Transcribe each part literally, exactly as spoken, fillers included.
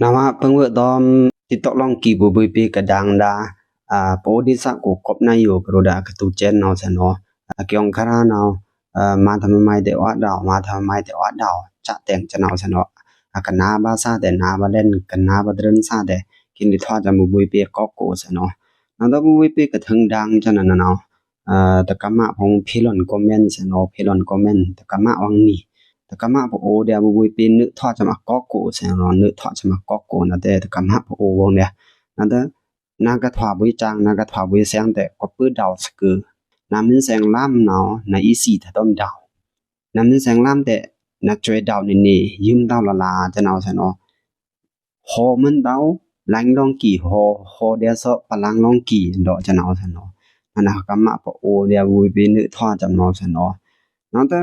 နဝ်ꩻ ပင်းဝွေ့ဒွမ် TikTok လောင်ꩻကီꩻ ဗွေဗွေဗေကဒင်ဒါ ပအိုဝ်ႏဒေႏသကို ကောပ်နါယိုကရိုဒါကတူႏစဲန်ႏနဝ်ꩻ ဆန်ꩻနောꩻ အကျိုးအင်ႏခါရါနဝ်ꩻ မါထမမိုင်ႏတဲဝဒဝ် မါထမမိုင်ႏတဲဝဒဝ် စတဲင်ႏဆန်ꩻနောꩻ ဆန်ꩻနောꩻ အကနါဗာႏသတဲ့ နါဗာႏလဲန် ကနါဗာႏဒြိုင်းသတဲ့ ကင်းဒီးထွားစံဗွေဗွေဗေကောက်ကို ဆန်ꩻနောꩻ နဝ်ꩻဒီးဗွေဗွေဗေကထိုင်ဒင်ႏဆန်ꩻနဝ်ꩻ တကမဖုံႏ ဖေႏလွန် comment ဆန်ꩻနောꩻ ဖေႏလွန် comment တကမဝင်းနံၤ တကမပအိုဝ်ႏဒီးဗွေဗွေဗေဗေနွေးထွားစံအကောက်ကို ဆန်ꩻနောꩻ နွေးထွားစံအကောက်ကို နတဲတကမပအိုဝ်ႏဝွံဒီး နတဲ နကထွားဗွေႏစံ နကထွားဗွေႏစံတဲ့ ကောပ်ပိုဒဝ်သကွော နမ့ၢ်စံလမ်းနဝ်ꩻ နအီႏသီးထဒွံဒဝ် နမ့ၢ်စံလမ်းတဲ့ နစွဲဒဝ်နေနေ ယုမ်ဒဝ်လလာဆန်ꩻနောꩻ ဆန်ꩻနောꩻ ဟောမုန်ဒဝ် လိုင်လောင်ꩻကီꩻ ဟော ဟောဒီးသီး ပလင်လောင်ꩻကီꩻ ဒို့ဆန်ꩻနောꩻ ဆန်ꩻနောꩻ နနကမပအိုဝ်ႏဒီးဗွေဗွေဗေနွေးထွားစံနဝ်ꩻ ဆန်ꩻနောꩻ နတဲ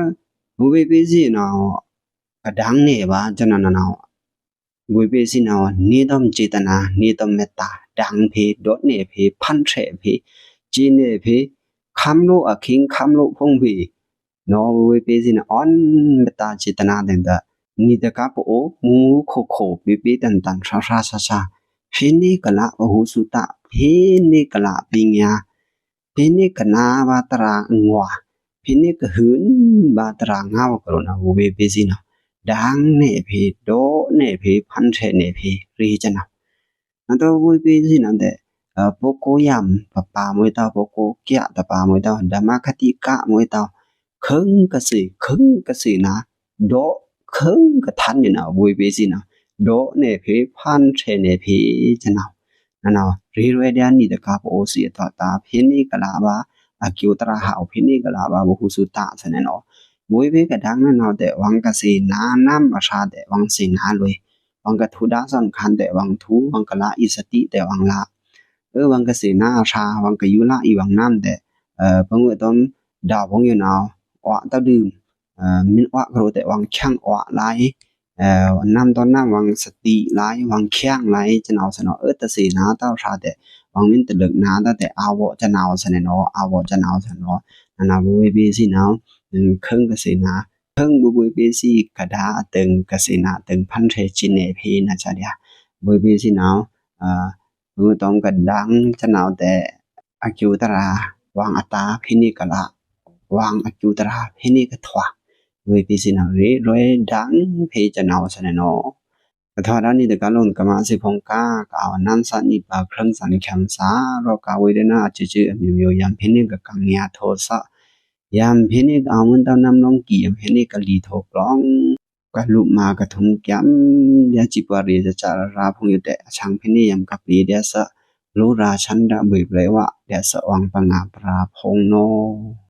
ဗွေဗွေဗေဗေစံနဝ်ꩻ ကဒင်ႏနေဗာႏဆန်ꩻနဝ်ꩻ ဗွေဗွေဗေဗေစံနဝ်ꩻ နေတွမ်စေတနာ နေတွမ်မေတ္တာ ဒင်ႏဖေ ဒို့နေဖေ ဖန်ဆဲ့ဖေ စံနေဖေ ခမ်းလိုအခိင် ခမ်းလိုဖုံႏဖေ နဝ်ꩻ ဗွေဗွေဗေဗေစံနဝ်ꩻ အွဉ်မေတ္တာစေတနာတဲ့ နံၤတကါပအိုဝ်ႏ မူမူခိုခို ပေပေတန်တန် ဆါဆါဆါဆါ ဖေႏနေကလ ပဟူသူတ ဖေႏနေကလ ပညာ ဖေႏနေကနါဗာႏတရာငွါ ဖေႏနေကဟုဉ်ဗာႏတရာငဝ်ကရိုနဝ်ꩻ ဗွေဗွေဗေဗေစံနဝ်ꩻ ဒင်ႏနေဖေ ဒို့နေဖေ ဖန်ဆဲ့နေဖေ ရေဆန်နဝ်ꩻ နတဲဗွေဗွေဗေဗေစံနဝ်ꩻတဲ့ ပုဂ္ဂိုလ်ယမ် ပပါမွေးတဝ် ပုဂ္ဂိုလ်ကျ တပါမွေးတဝ် ဓမ္မကတိကမွေးတဝ် ခိုင်ကသေ ခိုင်ကသေနၤ ဒို့ခိုင်ကထန်နေနဝ်ꩻ ဗွေဗွေဗေဗေစံနဝ်ꩻ ဒို့နေဖေ ဖန်ဆဲ့နေဖေဆန်နဝ်ꩻ နနဝ်ꩻ ရေရွဲဒီးနံၤတကါပအိုဝ်ႏ စံအထွာတၢ ဖေႏနေကလဗာႏ အကျိုးတရာဟဝ် ဖေႏနေကလဗာႏ ပဟူသူတဆန်နဝ်ꩻ ဗွေဗွေဗေဗေကဒင်ႏနဝ်ꩻတဲ့ ဝင်ကသေနၤ နမ်အဆါတဲ့ ဝင်သေနၤလွေ ဝင်ကထူဒါသွဉ်ခါတဲ့ ဝင်ထူ ဝင်ကလအီသတိတဲ့ ဝင်လ အဝင်ကသေနၤအဆါ ဝင်ကယူလအီဝင်နမ်တဲ့ ပငွေ့တွမ် ဒဝ်ဖုံႏယိုနဝ်ꩻ အွဲ့တဒုမ် မင်းအွဲ့ကရိုတဲ့ ဝင်ချင်အွဲ့လ နမ်တွမ်နမ် ဝင်သတိလ ဝင်ချင်လဆန်နဝ်ꩻ ဆန်နဝ်ꩻ အတသေနၤတဝ်ဆါတဲ့ ဝင်မင်းတလပ်နၤတဝ်တဲ့ အဝေါ်ဆန်နဝ်ꩻ ဆန်နဝ်ꩻ အဝေါ်ဆန်နဝ်ꩻ ဆန်နဝ်ꩻ နနဝ်ꩻ ဗွေဗွေဗေဗေစံနဝ်ꩻ ခိုင်ကသေနၤ ခိုင်ဗွေဗွေဗေဗေစံကဒါ အတိုင်ကသေနၤ တိုင်ဖန်ဆဲ့စံနေဖေ နဆါဒျာ ဗွေဗွေဗေစံနဝ်ꩻ ပငွေ့တွမ်ကဒင်ႏဆန်နဝ်ꩻတဲ့ အကျိုးတရာ ဝင်အတာ ဖေႏနေကလ ဝင်အကျိုးတရာ ဖေႏနေကထွာ ဗွေဗွေဗေစံနဝ်ꩻ ရေရွဲဒင်ႏဖေဆန်နဝ်ꩻ ဆန်နဝ်ꩻ ကထွာဒါနံၤတကါလိုန်ကမသေဖုံႏကါ ကအဝ်နမ်သ နီပါ ချွင်းသ ချမ်းသာ ရောဂါဝေဒနာ အစစ အမျိုးမျိုး ယမ်ဖေႏနေကကင်ညာ ဒေါသ ယမ်ဖေႏနေကအဝ်မုန်တဝ်နမ်လောင်ꩻကီ ယမ်ဖေႏနေကလီထိုပ်လောင် ကလူမာကထုံႏကျမ် ဒျာစံပွားရေ စစရရာဖုံႏယိုတဲ့ အဆင်ဖေႏနေယမ်ကပျေဒျာသ လိုရာဆန္ဒဗွေဗွေဝဒျာသ ဝင်ပငါပရာဖုံႏနဝ်ꩻ